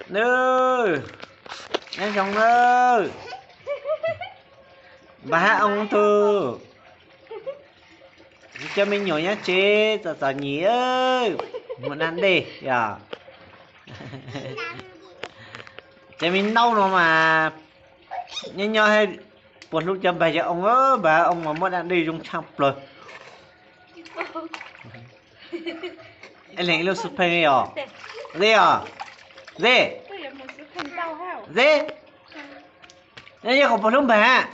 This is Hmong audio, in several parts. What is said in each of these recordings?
Nws, nyob zoo nawb. Npawg Hab Oo tug, cov me nyuam nyob tsev txom txom nyem, muaj dab ntej yom. Cov me ntaub no mas nyob nyob puas hlub cov npawg cov oo, npawg Oo mas muaj dab ntej zoo tshaj plaws. Ib leeg ib lub xub pheej os. Ze os. Ze. Ze. Nyob nyob qhov puas hlub npawg.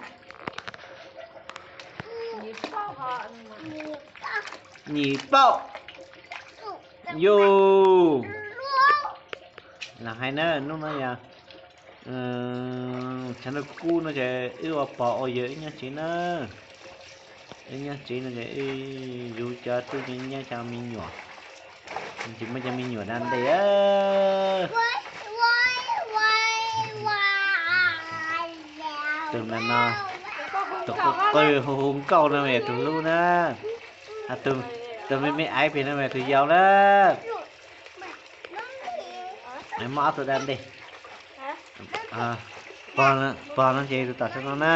Nyim paub. Yus. Los hais na, hnub no yog tshav ntuj kub no ces wb ua pog ua yawg wb nyob tsev na. Wb nyob tsev no ces wb yuav cov tub nyob cov me nyuam, tsis muaj cov me nyuam dab ntej. Tus no, tus qw qw hu hu nkauj no yog tus hlub na. Tus me me aiv pem no yog tus yau na. Muaj ob tug dab ntej. Pog no ces tus tom sab no na.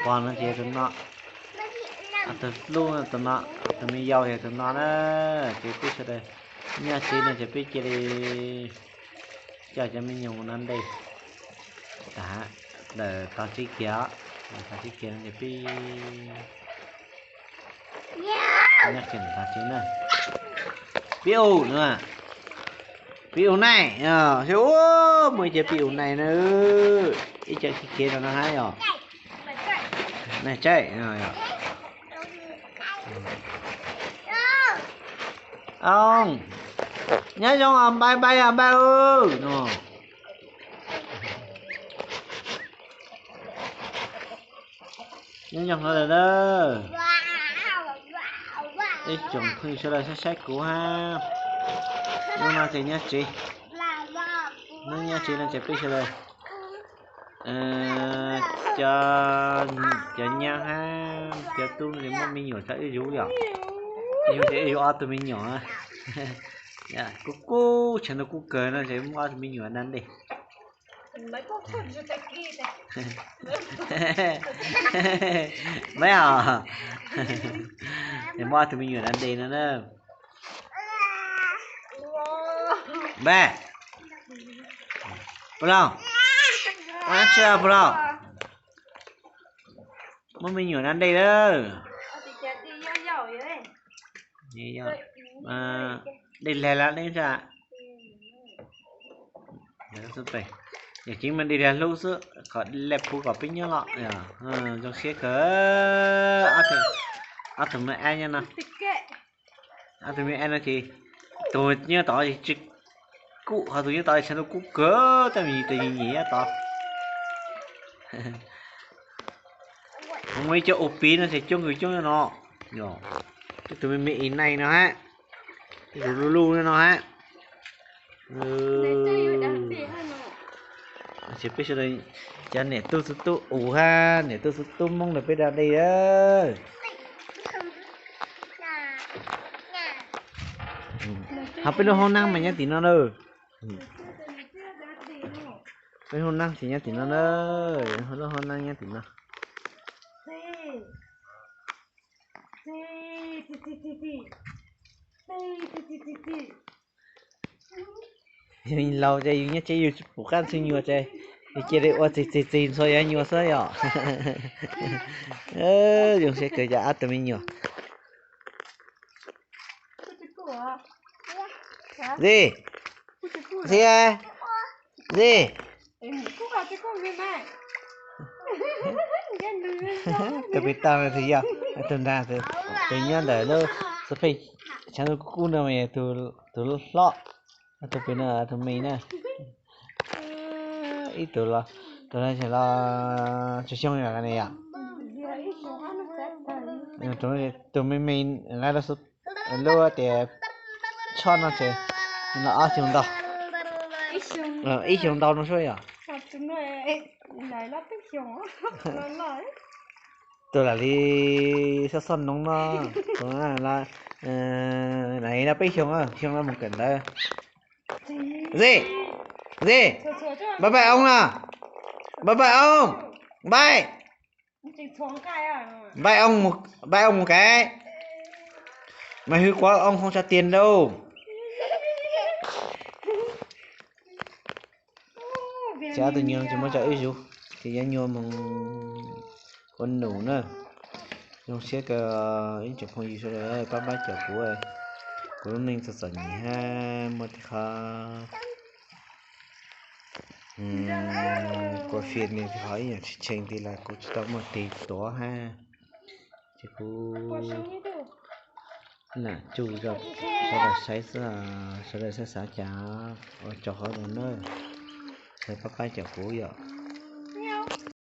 Pog no ces tus no. Tus hlub tus no, tus me yau ces tus no na. Ces peb sawv daws nyob tsev no ces peb cia li coj cov me nyuam mus no ntej. Tag, tag tsev kiag, tag tsev kiag no ces peb nyob kiag tag tsev na. Pib u no, pib u naij, muaj ib co pib u naij na. Ib co khiav khiav rau no hab yog. Naij tsaij. Nyob zoo, npais npais npais no. Nyob zoo no lawm na. Ib tsoom phooj ywg sawv daws saib saib kuv hab. Hnub no ces nyob tsev, hnub nyob tsev no ces peb sawv daws, cov, cov nyab hab cov tub no ces muaj me nyuam tso wb yuav yom. Wb yuav ces wb yuav ob tug me nyuam. Kub kub tshav ntuj kub kawg no ces muaj ob tug me nyuam dab ntej. Meb os, ces muaj ob tug me nyuam dab ntej no na. Npawg, puas laug? Ua dab tsi puas laug? Muaj me nyuam dab ntej lawm. Dej lag lab deb ntsa. Yog tseeb mas dej lag hlub xwb, qhov laj phuv kom peb nyob los zoo siab kawg. Ob tug me ab nyob no, ob tug me ab no ces tus nyob tod tsis kub, ho tus nyob tod tshav ntuj kub kawg, tab sis tus nyiam nyiam nyob tod. Muaj ib co ua piv no ces coob kawg coob nyob no. Ib tug me me i naij no hab, ib tug luj luj no hab. Ces peb sawv daws cov niam tub txwv tub us hab niam tub txwv tub moob rau peb da dej. Ho peb lub hoob nab mas nyob tim no na. Peb hoob nab ces nyob tim no na. Lub hoob nab nyob tim no. Yus laus ces yus nyob tsev yus tsis pum qab ntxhw nyuag ces yus cia li ua txig txig txig ntxhua yuav nyuag xwb yom. Zoo siab kawg cov ab tug me nyuam. Ze, ze, ze. Tus pem toj no tus yau, tus nrag, tus nyob ntawm lub xub pheej tshav ntuj kub kub no mas yog tus hlob, tus pem no tus me na. Ib tug los, tus no los tsawg xyoo no yom? Tus me me lawv lub tias tshoj no ces no ob xyoo ntau, ib xyoo ntau no suab yom. Tus lam li xob xob noov no, tus lam li no peb xyoo, xyoo no mus kawm ntawv. Zis, zis, npaj npaj oo no, npaj npaj oo, npaj, npaj oo, npaj oo mus kav. Mày hư quá ông không trả tiền đâu. Ces ob tug nyuas tsis muab tso wb zuv, ces yuav nyuas mus ua num na. Zoo siab kawg ib tsoom phooj ywg sawv daws pab pab cov kuv, kuv lub neej txom txom nyem hab muaj tej qhov kua fia ne, tej qhov ib yam tsis tshee ti los kuv tsis tau muaj tes tuav hab. Ces kuv lam tsuj rau sawv daws saib xwb, sawv daws xav xav cas ua tsaug qhov no na, sawv daws pab pab cov kuv yom.